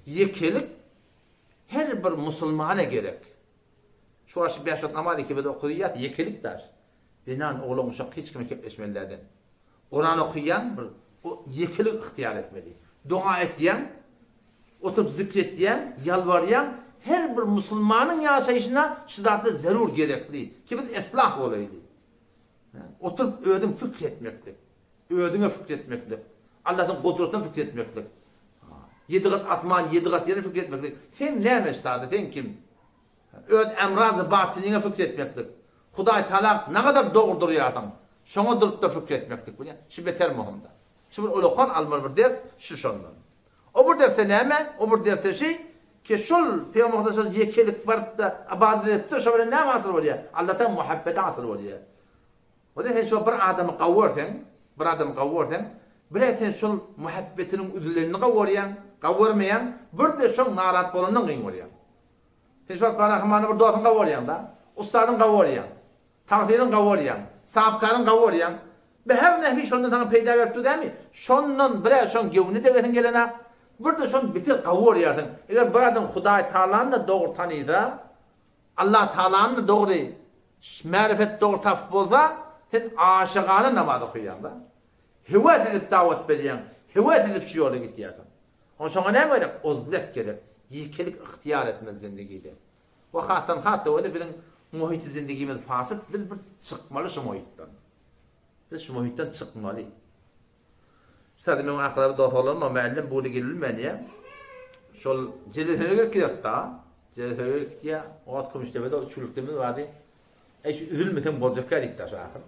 Ýekelik her bir musulmana gerek. Şu wagt şu bäş wagt namaz ikimiz okaýas ýekelik daş. Zenan oglan uşak hiç kime kepleşmeli däl. Kuran okaýaň bir o ýekelik ygtyýar etmeli. Doga etýäň oturyp zikr etýäň ýalbarýaň her bir musulmanyň ýaşaýşyna şu zatlar zerur gerekli ki biz eslah bolaýly. Oturyp özüň fikr etmeklik. Özüňe fikr etmeklik. Allahyň gudratyna fikr etmeklik. Ýedi gat asman, ýedi gat ýere fikr etmeklik. Sen näme sada, sen kim? Öz emrazy batynyňa fikr etmeklik. Hudaý Taala nagadar dogry durýarsyň, şoňa durup-da fikr etmeklik. Bilýän, şu beter möhümdir. Şu bir ulakan almaly bir ders, şu şondan. O bir derse näme? O bir derse şi, ki şol Pygamber Hudaý şol ýekelik baryp-da ybadat edipdir, şo bilen näme hasyl bolýar? Allahdan muhabbeti hasyl bolýar. Onda sen şol bir adamy gowy görseň, bir adamy gowy görseň, bir-ä sen şol muhabbetiniň üzülenini gowy görýäň, gowy görmeýäň, bir-de şoň narahat bolanyny gyn görýäň. Sen şu wagt Rahmany bir dostuňy gowy görýäň-da, ussadyňy gowy görýäň, tagsyryňy gowy görýäň, sahapkaryňy gowy görýäň. Be her nähili şondan saňa peýda gelip dur dämi? Şondan bir-ä şoň göwnüne degesiň gelenak, bir-de şony beter gowy görýärsiň. Eger bir adam Hudaý Tagalany-da dogry tanysa, Allah Tagalany dogry marifet dogry tapyp bolsa sen aşygana namaz okaýaňda. Höwes edip dawat berýäň, höwes edip şu ýola gitýärsiň. Onsoň şoňa näme gerek? Uzlet gerek. Ýekelik ygtyýar etmeli zindigide. We hasdan has öwezi biziň muhiti zindigimiz fasyt, biz bir çykmaly şu muhitden. Biz şu muhitden çykmaly. Şada meň akalar dos oglan Mämmällem buly gelbilmän diýä. Şol Jelesere gelip giderdi da. Jelesere gelip gitýä. O wagt Kümüşdepede o çülükdemiz bardy. Eý şu üzülmeseň boljakka diýipdi şu ahyr.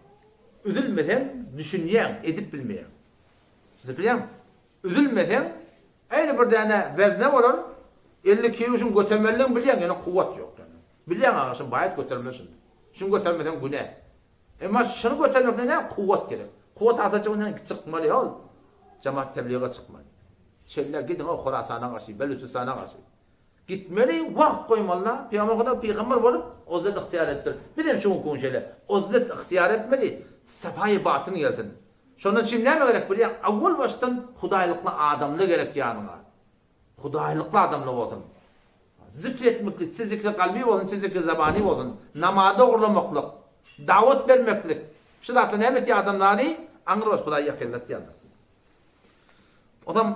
Üzülmeseň düşünýäň, edip bilmeýäň. Siz bilýäňmi? Üzülmeseň äýli bir däne wezne bolar. 50 kilo şuň götermelidigini bilýäň, ýöne kuwwat ýok. Bilýäň aga şuny baýat götermeli şuny. Şuny götermeseň günä. Emma şuny götermekde näme kuwwat gerek. Kuwwat alsa ondan çykmaly ol. Jemaat tebliga çykmaly. Çelle gidiň o Horasana garşy, Belüçistana garşy. Gitmeli, wagt goýmaly-da. Pygamber Huda pygamber bolup, ozlet ygtyýar edipdir. Biz hem şu günki gün şeýle ozlet ygtyýar etmeli, safaýy batyn gelsin. Şondan üçin näme gerek bilýäň? Awwal başdan hudaýlykly adamly gerek ýanyňa. Hudaýlykly adamlar bolsun. Zikr etmeklik, çe zikri kalbi bolsun, çe zikri zabani bolsun, namazy dogurlamaklyk, dawat bermeklik, şu zatlar näme etýär adamlary aňrybaş Hudaýa ýakynlatýar. Onsoň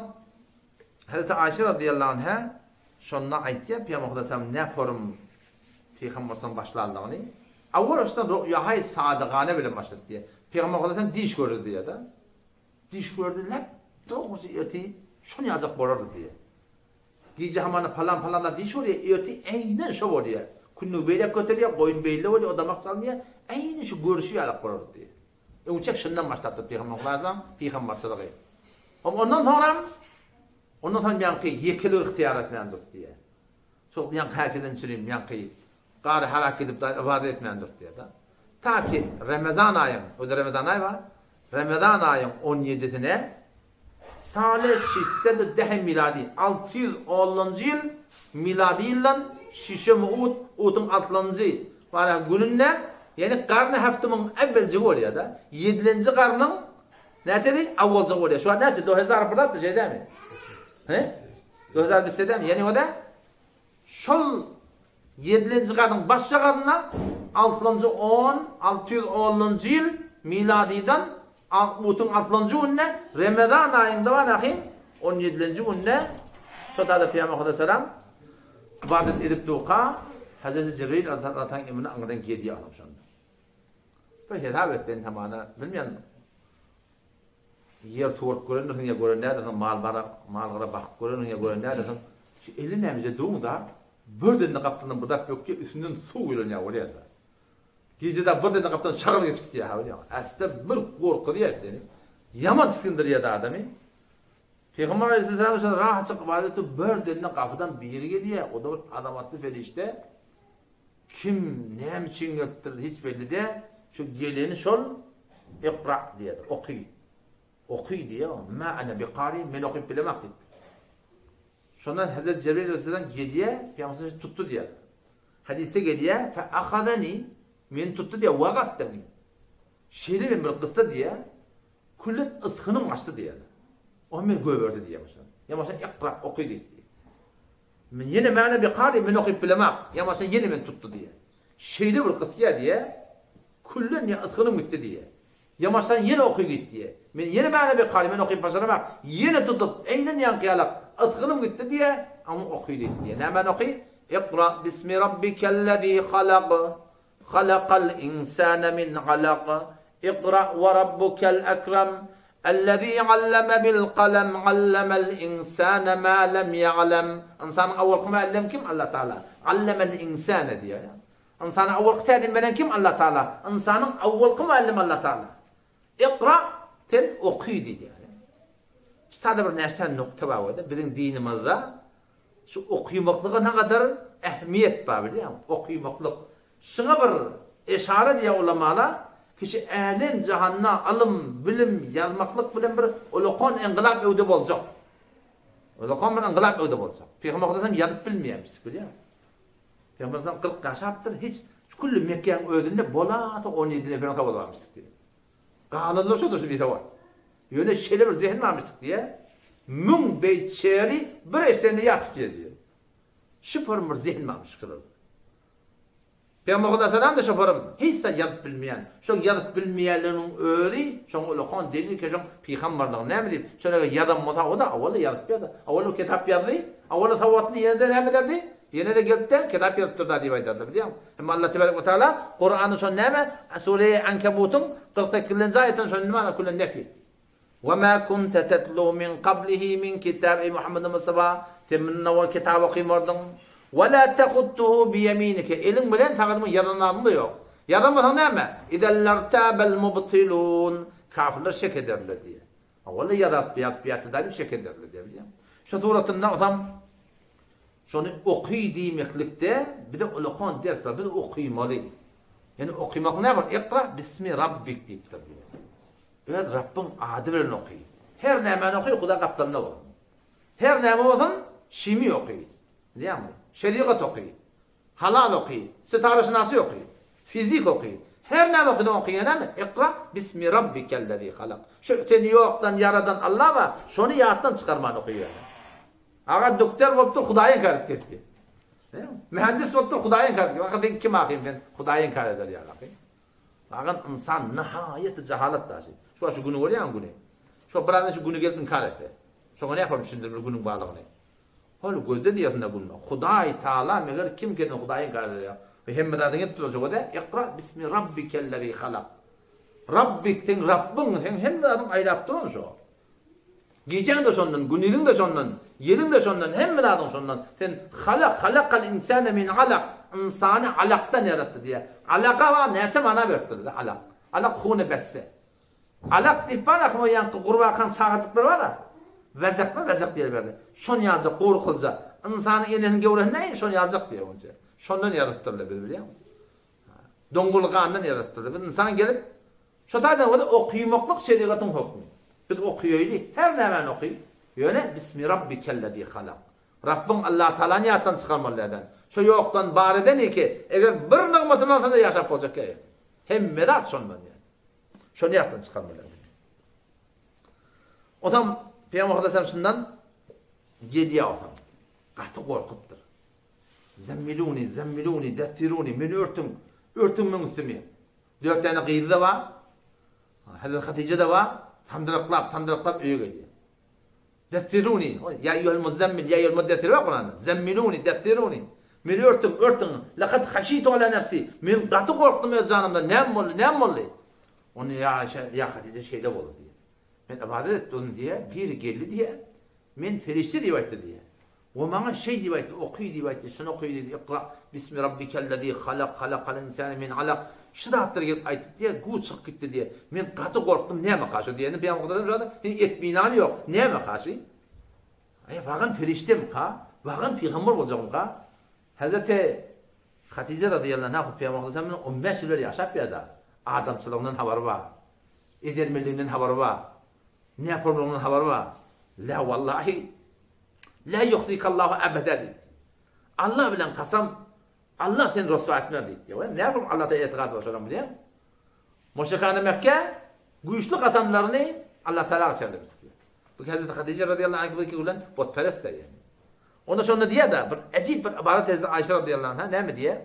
Hazreti Aýşe razyýallahu anha şonda aýtýar Pygamber Hudaý salam ne forum Pygamber sallam başlandygyny. Awwal başdan ruýahay sadygane bilen başlady diýýär. Pygamber Hudaý salam diş gördi diýýär-de. Düýş gördi, läp, dogrusy ertir şony ýazjak bolardy diýýär. Gije hamana palan-palan zat düýş görýär, ertir äýnen şo bolýar. Kündügi beýläk göterýär, goýun beýle bolýar, o damak salynýar, äýnen şu görüşi ýalak bolardy diýýär. Öňçek şundan başlapdyr Pygamber Hudaýdan pygamberçiligi. Hom ondan soňram ondan soň ýaňky ýekeligi ygtyýar etmän durdy diýýär. Şol ýaňky häkiden çürim ýaňky gary harak gidip daýy ybadat etmän durdy diýýär-de. Ta ki Remezan aýyň, o-da Remezan aýy bar, Remezan aýyň on ýedisine sale şişsed-u dehe milady, 610-njy ýyl milady ýyldan şişem ut, utuň altynjy bara gününde, ýagny garny heftimyň äwweljigi bolýar-da, ýedilenji garnyň. Näçedi? Awwalja bolýar. Şu wagt näçe? 2000 bir zatdy, şeýdämi? He? 2000 bitse-dämi? Ýene o-da şol ýedilenji gadyň başjagazynda altynjy on, 610-njy ýyl miladydan Altmutyň altynjy gününe Remezan aýynda bar ahim, on ýedilenji günde şo tada Pygamber Hudaýsalam ybadat edip durka Hezreti Jibril aleyhissalataň emrine aňyrdan gelýär olam şonda. Bir hesap et sen hamana bilmeýän ýer suwaryp görendirsiň ýa gören däldirsiň mal bara mal gara bakyp görendiň ýa gören däldirsiň. Şu eli nämeje duň da birden-de gapdaldan bir zat bökýär üstünden suw gelen ýaly bolýar-da. Gije-de birden-de gapdan şagal geçip gidýär-hä bilýäňmi? Äste bir gorkuzýar seni. Ýaman tisgindirýär-de adamy. Pygamber aleyhisselam şonda rahatjyk ybadat edip birden-de gapydan biri gelýär. O-da bir azamatly perişde. Kim, näme üçin gelipdir hiç belli däl. Şu geleni şol Ikra diýýär, oky. Oky diýýär, Ma ana bikari, men okyp bilemok diýipdir. Şondan Hezret Jebril aleyhisselam gelýär, Pygamber tutdy diýýär. Hadysda gelýär, Fe ahazani, meni tutdy diýýär, we gaddani. Şeýle men bir gysdy diýýär, küllen ysgynym gaçdy diýýär. O meni goýberdi diýýär başdan. Ýa başdan ikra, oky diýdi. Men ýene mäne bikari, men okyp bilemok. Ýa başdan ýene meni tutdy diýýär. Şeýle bir gysýar diýýär, küllen ýa ysgynym gitdi diýýär. Ýamaşdan ýene oky git diýýär. Men ýene mäne bekary, men okyp başaramak. Ýene tutup, eýnen ýaňky ýalak, ysgynym gitdi diýýär, aňy oky diýip diýýär. Nämäni oky? Ikra bismi rabbikellezî halak, halakal insane min alak, ikra we rabbukel ekrem, ellezî alleme bil kalem, allemel insane mâ lem ýa'lem. Ynsanyň awalky muallimi kim? Allah Taala. Allemel insane diýýär. Ynsana awalky tälim beren kim? Allah Taala. Ynsanyň awalky muallimi Allah Taala. Ikra, sen oky diýýär. Şu sada bir näçe nokta bar bolsa, biziň dinimizde şu okymaklyga nägadar ähmiýet bar bilýäňmi? Okymaklyk. Şuňa bir eşara diýýär ulamalar, kişi älem jahanda ylym, bilim, ýazmaklyk bilen bir ulakan ynkylap öwde boljak. Ulakan bir ynkylap öwde boljak. Pygamber Hudaýam ýazyp bilmeýärmiş, bilýäňmi? Pygamber sallam 40 ýaşapdyr, hiç şu külli Mekgäň özünde bolasa 17 neferiň sowady barmyş diýýär. Galanlar şodur şu bisowat. Ýöne şeýle bir zehin barmyş diýýär. Müň beýt şeri bir eşidende ýat tutýar diýýär. Şu form bir zehin barmyş şularda. Pygamber Huda salam-da şo form hiç zat ýazyp bilmeýän. Şoň ýazyp bilmeýänliginiň özi şoň ulakan delil ki şoň pygamberligi näme diýip, şol eger ýazan bolsa o-da owal ýazyp ýazdy. Owal kitap ýazdy, owal sowatly ýene-de näme ederdi? Ýene-de gelip-de, kitap ýazypdyr-da diýip aýdarlar, bilýäňmi? Emma Allah tebarek we taala Kuranda şony näme, Sure-i Ankebutyň 48-nji aýatynda şony näme külen nefý etdi. Ve ma kunte tetlu min kablihi min kitab, eý Muhammed Mustafa, sen mundan owal kitap okymardyň. Ve la tehuttuhu bi yeminike, eliň bilen sag eliň ýazan zadyň-da ýok. Ýazan bolsaň näme? Izen lertabel mubtilun, kafirler şek ederler diýýär. Owal-da ýazap, ýazyp ýatdy-da diýip şek ederler diýýär, bilýäňmi? Şu suratynda osam Şony oky diýmeklikde bize ulakan ders bar. Biz okymaly. Ýani okymak näme bol? Ikra bismi rabbik diýipdir diýýär. Öz Rabbyň ady bilen oky. Her nämäni oky, Huda gapdalynda bolsun. Her näme bolsun, şimi oky. Bilýäňmi? Şerigat oky. Halal oky, sitaraşynasy oky, fizik oky. Her näme okysaň okyňa näme? Ikra bismi rabbikellezi halak. Şu seni ýokdan ýaradan Allah bar, şony ýatdan çykarman oky ýöne. Aga doktor bolup dur Hudaýy inkar edip ketdi. Mühendis bolup dur Hudaýy inkar edip. Aga sen kim ahym sen Hudaýy inkar eder ýaly ahy. Agan ynsan nihaýeti jahalat daşy. Şu şu güni görýäňmi güni? Şu biraz şu güni gelip inkar etse. Şoňa näme düşündirmeli günüň barlygyny? Hol gözde diýersiň-de günde. Hudaý Taala meger kim kesini Hudaýy inkar eder ýa. Hemme zadyň edip duran şo-da, Ikra bismi rabbikellezi halak. Rabbik seň Rabbyň, seň hemme zadyň aýlap duran şo. Gijäň-de şondan, gündiziň-de şondan, ýeliň-de şondan, hemme zadyň şondan. Sen halak, halakal insane min alak, ynsany alakdan ýaratdy diýýär. Alaka bar näçe mana beripdir-de alak. Alak hune besse. Alak diýip bar ahym o ýaňky gurbakaň çagajyklary bar-a. Wezekmi wezek diýer bärde. Şon ýaljak gorkulja. Ynsanyň enesiniň göwresinde äýn şon ýaljak diýer onça. Şondan ýaradypdyrlar biz bilýäňmi? Doňňul gandan ýaradypdyrlar. Biz ynsan gelip şo taýdan bolsa okymaklyk şerigatyň hökmi. Biz okaýaýly, her nämäni oky. Ýöne bismi rabbikellezi halak. Rabbyň Allatagalany ýatdan çykarmaly däl. Şo ýokdan bar eden eke, eger bir nygmatyny alsa-da ýaşap boljak ýa. Hemme zat şondan ýa. Şony ýatdan çykarmaly. Onsoň Pygamber Aleyhisselam şundan gelýär onsoň. Gaty gorkupdyr. Zemmiluni, zemmiluni, dessiruni, meni örtüň, örtüň meň üstümi. Dört däne gyzy-da bar, Hazreti Hatyja-da bar, sandyraklap, sandyraklap öýe gelýär. Dessiruni, ýa eýýuhel muzzemmil, ýa eýýuhel muddessir bar Kuranda. Zemmiluni, dessiruni. Meni örtüň, örtüň. Lekad haşitu ala nefsi. Men gaty gorkdum öz janymdan, näme boldy, näme boldy? Onda ýa Aýşa, ýa Hatyja şeýle boldy diýýär. Men ybadat etdim diýýär, biri geldi diýýär. Men perişde diýip aýtdy diýýär. We maňa şeý diýip aýtdy, oky diýip aýtdy, şuny oky diýdi, Ikra, bismi rabbikellezî halak, halakal insâne min alak. Şu zatlary gelip aýtyp diýýär, güw çykyp gitdi diýýär. Men gaty gorkdum, näme kaşy diýende, Pygamber Hudaýdan sorady, Sen etminany ýok, näme kaşy? Aý, wagan perişdemika, wagan pygamber boljakmyka? Hezreti Hatyja razyýallahu anha Pygamber Hudaýdan bilen on bäş ýyl bäri ýaşap ýa-da, adamçylygyndan habary bar, edermenliginden habary bar, näporlugyndan habary bar. Lä wallahi, Lä ýuhzikallahu ebeda diýdi. Allah bilen kasam, Allah seni ryswa etmez diýdi. We näme bolup Allahda etikat bar şonuň bilýäňmi? Müşrikany Mekge güýçli kasamlaryny Allah Taala geçerdi. Bu Hazreti Hatije radiyallahu anha gibi bilen butperest ýaly. Onda şonda diýýär-de, bir ejip bir ybarat Hazreti Aýşe radiyallahu anha näme diýýär?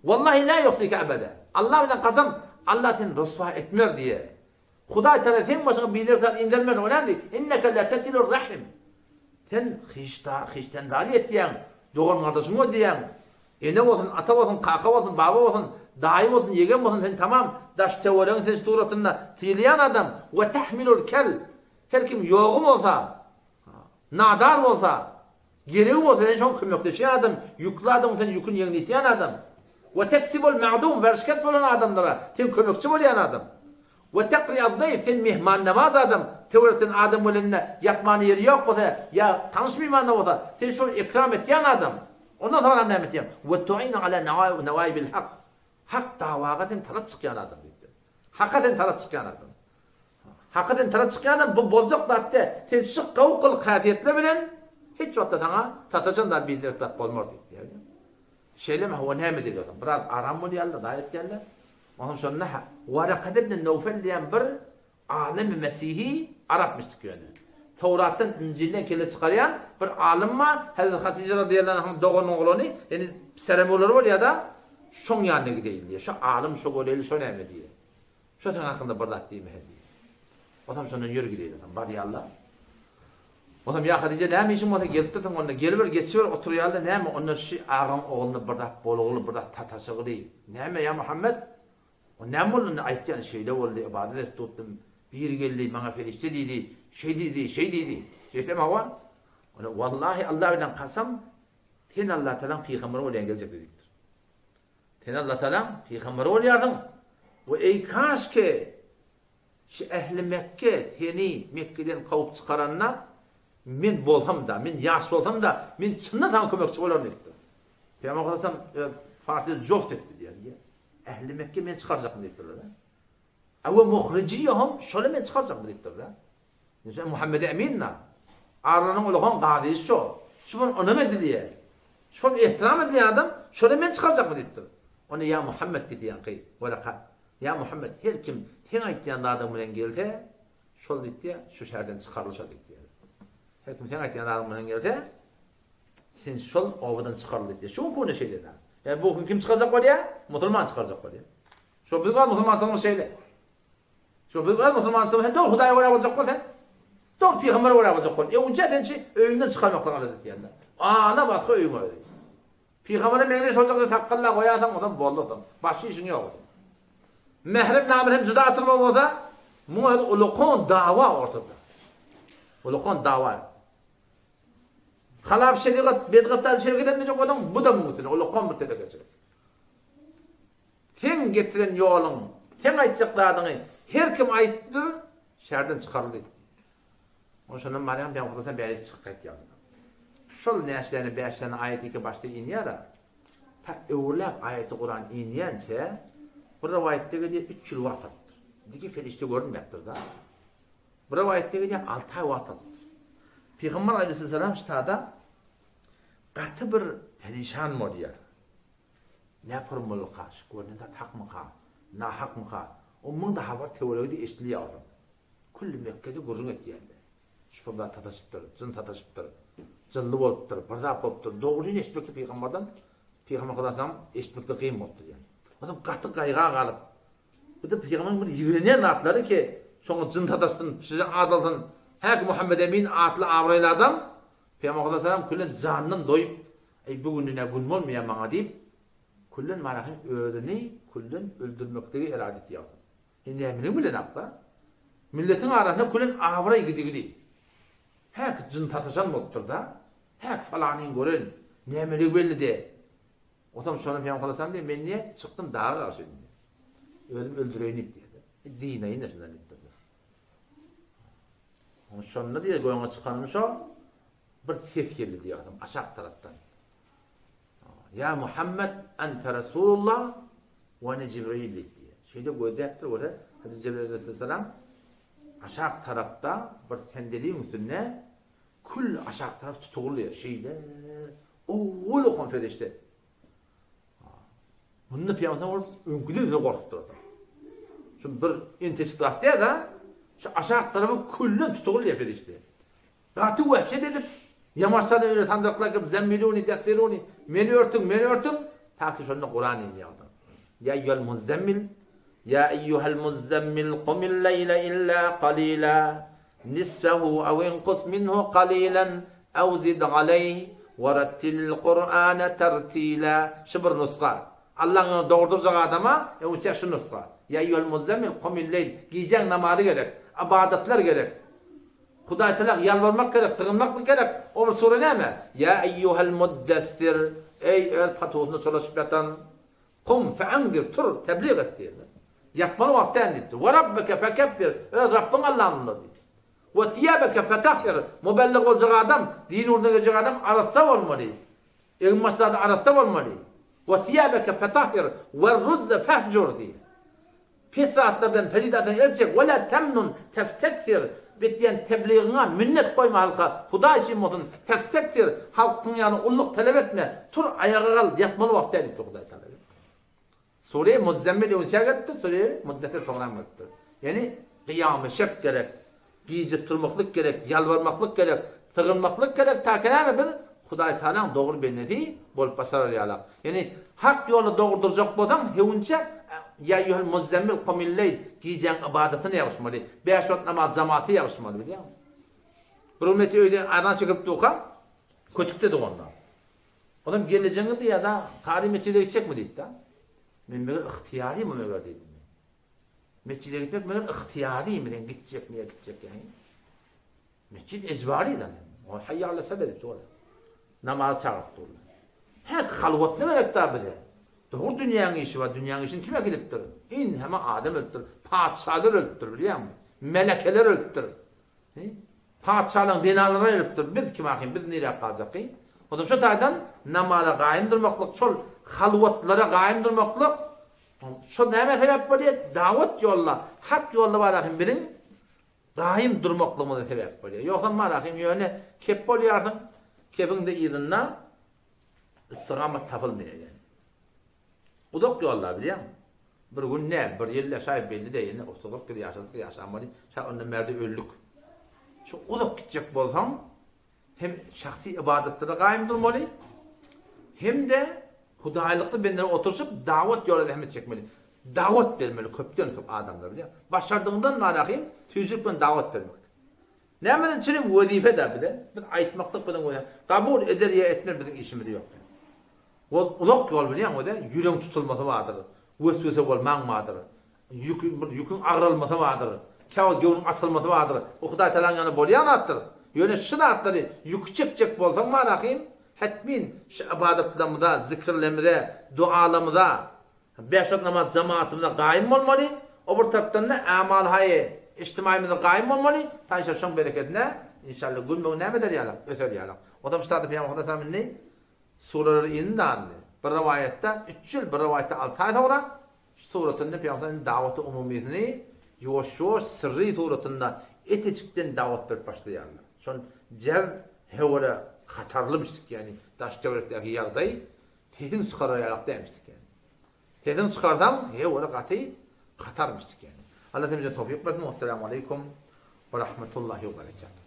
Wallahi la yuhzika ebeda. Allah bilen kasam, Allah seni ryswa etmez diýýär. Hudaý Tagala seň başyňa biderek zat indermez, o näme diýdi? Inneke letesilur rahim. Sen hyşda, hyştendary etýäň, dogan-gardaşyňy öldürýäň. Ene bolsun, ata bolsun, kaka bolsun, baba bolsun, daýy bolsun, ýegen bolsun, sen tamam daş-töweregiň sen suratynda sylaýan adam. We tahmilul kel. Her kim ýogy bolsa, nadar bolsa, Geregi bolsa sen şoňa kömekleşýän adam, ýükli adamyň sen ýüküni ýeňletýän adam. We teksibul ma'dum werşikes bolan adamlara sen kömekçi bolýan adam. We takri ad-daýf sen mehmannewaz adam, töwerekden adam gelende ýatmana ýeri ýok bolsa ýa tanyş myhman-da bolsa sen şony ekram etýän adam. Ondan soňram näme etýäň? We tu'inu ala nawaibil hak. Hak dawaga sen tarap çykýan adam diýipdir. Haka sen tarap çykýan adam. Haka sen tarap çykýan adam bu boljak zat däl. Sen şu gowy gylyk häsiýetler bilen hiç wagtda saňa sataşan zat bildirip zat bolmaz diýipdir. Şeýlemi hawa näme diýip biraz aram bolýarlar, zat etýärler. Onsoň şonda Warakat ibn Nowfel diýen bir Alymy mesihi arap müşrik ýöne. Towratdan, Injilden kelle çykarýan bir alym bar, Hezreti Hatyja razyýallahu anhaň doganynyň oglany, ýani piseremulary bolýar-da, şoň ýanyna gideýin diýýär. Şo alym, şo göreli, şo näme diýýär. Şo seň hakynda bir zat diýmesin diýýär. Onsoň şondan ýör gideýin diýip, barýarlar. Onsoň ýa Hatyja näme işiň bolsa gelipdirsiň onda, geliber, geçiber, oturýarlar, näme, onda şi agaň ogluna bir zat bolguly, bir zat sataşygyly. Näme, ýa Muhammet? O näme boldy indi aýtýan şeýle boldy ybadat edip durdum biri geldi maňa perişde diýdi şeý diýdi şeý diýdi şeýlemi hawa Onda wallahi Allah bilen kasam sen Allah tagalaň pygamberi bolýan geljekde diýipdir. Sen Allah tagalaň pygamberi bolýarsyň we eý kaşke şu ähli Mekke seni Mekgeden kowup çykaranda men bolsam-da men ýaş bolsam-da men çyndan saňa kömekçi bolaryn diýipdir. Pygamber sallallahu aleyhi ve sellem farsça joht etdi diýýär. Ähli Mekge meni çykarjakmy diýipdirler. A we muhrijiyehum şoly meni çykarjakmy diýipdirler. Ýa Muhammede Emin na. Arlaryň ulakan gazyýy şo. Şu bir ynam edilýär. Şol ehtiram edilýän adam şoly meni çykarjakmy diýipdir. Onda ýa Muhammed diýdi ýaňky Weraka. Ýa Muhammed her kim seň aýtýan zadyň bilen gelse şol diýipdir şu şäherden çykarylyşar diýipdir. Her kim seň aýtýan zadyň bilen gelse Sen şol obadan çykaryldy diýýär. Şu günki günde şeýle zat. Ýa bu gün kim çykarjak bolýar? Musulman çykarjak bolýar. Şo biz gal musulmançylygymyz şeýle. Şo biz gal musulmançylygymyz sen dogry Hudaýa görä boljak bol sen. Dogry pygambere görä boljak bol. Öňünçä sen şi öýüňden çykarmakdan alada etýärler. Ana basga öýüň özi. Pygambere meňzeş boljak sen sakgalla goýarsaň ondan boldy ondan. Başga işiň ýok. Mährem namrem juda atylma bolsa, muňa ulukon dawa ortada. Ulukon dawa. Halap şerigat, bedgatlar şerigat etmejek bolsaň, bu-da muň üstüne, ulakan bir telekeçilik. Seň getiren ýoluň, seň aýtjak zadyňy her kim aýtdyr, şäherden çykaryldy. Ony şondan barýan ben okasam bäri çykyp gaýtýar. Şol näçe däne, bäş däne aýat iki başda inýär-ä. Ta öwürläp aýaty Kuran inýänçä, bir rowaýatda gelýär, üç ýyl wagt alypdyr. Diki perişde görünmändir-de. Bir rowaýatda gelýär, alty aý wagt alypdyr. Pygamber aleyhisselam ştada gaty bir perişan bolýar. Ne purmalyka, şu görnen zat hakmyka, nahakmyka? O muň da habar töweregi-de eşidilýär onuň. Külli Mekgede gürrüň etýärler. Şol zat sataşypdyr, jyn sataşypdyr. Jynly bolupdyr, bir zat bolupdyr. Dogryny eşitmekde pygamberden, pygamber Hudaýam eşitmekde kyn bolupdyr ýani. Onsoň gaty gaýga galyp, bu-da pygamberiň bir ýigrenýän zatlary ki, şoňa jyn sataşsyn, şeýle adalsyn. Häki Muhammet Emin atly abraýly adam, pygamber Hudaýam külen jandan doýup, Eý, bu günde nä gün bolmaýar maňa diýip, küllen marahyň özüni küllen öldürmekligi erada etýär. Sen nämeligini bilenakda? Milletiň arasynda külen abraý gidigli. Häk jyn sataşan bolupdyr-da. Häk falanyň gören, nämeligi belli de. Otam şonam hem halasam diýip, men diýip, çykdym daga garşy diýip. Özüm öldüreýin diýip diýdi. Dinaýyn şundan diýipdir. Şonda diýip, göňe çykanym şo, bir ses geldi diýip, aşak tarapdan. Ýa Muhammet, ente Resulullah we ene Jibril diýdi. Şeýle gözläpdir görse, Hazreti Jibril aleyhisselam aşak tarapda bir sendeliň üstünde kül aşak tarap tutugulýar. Şeýle owwal okan perişde. Munda pyýamsa bolup öňküden de gorkup durdy. Şu bir enteçik zat däl-de, şu aşak tarapy külden tutugulýar perişde. Gaty wehşet edip, ýamaşsaly öýüne sandyraklar girip, Zemmiluni, dessiruni, meni örtüň, meni örtüň, ta ki şonda Kuran inýärdi. Ýa eýýuhel muzzemmil, ýa eýýuhel muzzemmil, kumil leýle illa qalila, nisfehu ew inkus minhu qalilan, ew zid aleýh, we rettilil Kur'ane tertila. Şu bir nusga. Allaň ýoluny dogurdyrjak adama öňçä şu nusga. Ýa eýýuhel muzzemmil, kumil leýl, gijäň namazy gerek, ybadatlar gerek. Hudaý Tagala ýalbarmak gerek, sygynmaklyk gerek. O bir sure näme? Ýa eýýuhel muddessir, eý öz patusyna çolaşyp ýatan, kum fe'enzir, tur, teblig et diýdi. Ýatmaly wagt däl diýipdir. We rabbeke fekebbir, öz Rabbyň Allany ula diýdi. We siýabeke fetahhir, mubellig boljak adam, din ugruna girjek adam arassa bolmaly. Egin-baş zady arassa bolmaly. We siýabeke fetahhir, werruzze fehjur diýdi. Pes zatlardan, pelit zatlardan el çek, we la temnun testekfir, etýän tebligiňe minnet goýma halka, Hudaý üçin bolsun, testekfir, halkyň ýanyna ulluk talap etme, tur, aýaga gal, ýatmaly wagt däl diýipdir Hudaý Tagala. Sure Muzzemmil öňçä gelipdir, sure Muddessir soňram gelipdir. Ýagny gyýamy şep gerek, Gije turmaklyk gerek, ýalbarmaklyk gerek, sygynmaklyk gerek, ta näme biz Hudaý Tagalaň dogry bendesi bolup başarar ýalak. Ýagny hak ýola dogry durjak bolsaň, hewinçe Ýa eýýuhel muzzemmil kumilleýl, gijäň ybadatyna ýapyşmaly. Bäş wagt namaz jamata ýapyşmaly bilýäňmi? Bir gün meti öýde azan çekilip durka, kötükdedik onda. Olam gelejegiňi diýýär-de, Kary metjide gitjekmi diýdi-de. Men meger ygtyýarymy meger diýdim. Metjide gitmek meger ygtyýarymy sen gitjekmi ýa gitjek ýaňy. Metjit ejbary da. O hayya ala sala diýip dur. Namaz çagyryp durlar. Hä halwat ne gerek da bize? Dogry dünýäň işi bar, dünýäň işini kim äkidipdir? In heme adam ölüpdir, patyşalar ölüpdir bilýäňmi? Melekeler ölüpdir. Patyşalaryň zenanlary ölüpdir. Biz kim ahym, biz niräk galjak? Onsoň şu taýdan namaza gaýym durmaklyk, şol halwatlara gaýym durmaklyk Şo nämä sebäp bolýar? Dawat ýolda, hak ýolda bar ahym biziň gaýym durmaklygymyza sebäp bolýar. Ýogsam bar ahym ýöne kep bolýarsyň, kepiň-de yzynda istigamat tapylmaýar ýani. Uzak ýolda bilýäňmi? Bir gün nä, bir ýyl ýaşaý belli däl, ýene 30-40 ýyl ýaşadyk ýaşamaly, şa ondan bärde öldük. Şu uzak gitjek bolsaň, Hem şahsy ybadatda-da gaýym durmaly, hem-de hudaýlykly bendeler oturyşyp, dawat ýola zähmet çekmeli. Dawat bermeli köpden-köp adamlara, bilýäňmi? Başardygyňdan barahym tüýjülik bilen dawat bermek. Nämeden çynym wezipe-dä bize. Biz aýtmaklyk biziň wezipe. Kabul eder ýa etmez biziň işimiz ýok. Ol uzak ýol bilýäňmi o-da, ýüregiň tutulmasy bardyr, weswese bolmaň bardyr. Ýük, bir ýüküň agralmasy bardyr. Käwagt göwnüň açylmasy bardyr. Bu Hudaý Tagalaň ýanynda bolýan zatdyr. Ýöne şu zatlary ýüki çekjek bolsaň marahym, hetmin şu ybadatlarymyza, zikirlerimize, dualarymyza, bäş wagt namaz jemaatymyza gaýym bolmaly. O bir tarapdan-da amal-haýy ijtimaýymyza gaýym bolmaly. Ta inşallah şoň berekedine inşallah günbe-gün näme eder ýalak, öser ýalak. Odam şu zady Pygamber Hudaý Tagala indi sureler indi aldy. Bir rowaýatda üç ýyl, bir rowaýatda alty aý soňra Şu suratynda Pygamber indi dawaty umumysyny ýuwaş-ýuwaş syrry suratynda etejikden dawat berip başlaýarlar. Şon jeb hewele hatarlymyşdyk ýagny daş-töwerekdäki ýagdaý sesiň çykarar ýalak dälmişdik ýagny. Sesiň çykarsaň hewele gaty hatarmyşdyk ýagny. Allah hemmämize towfyk bersin. Wessalamu aleýkum we rahmetullahi we berekatuh.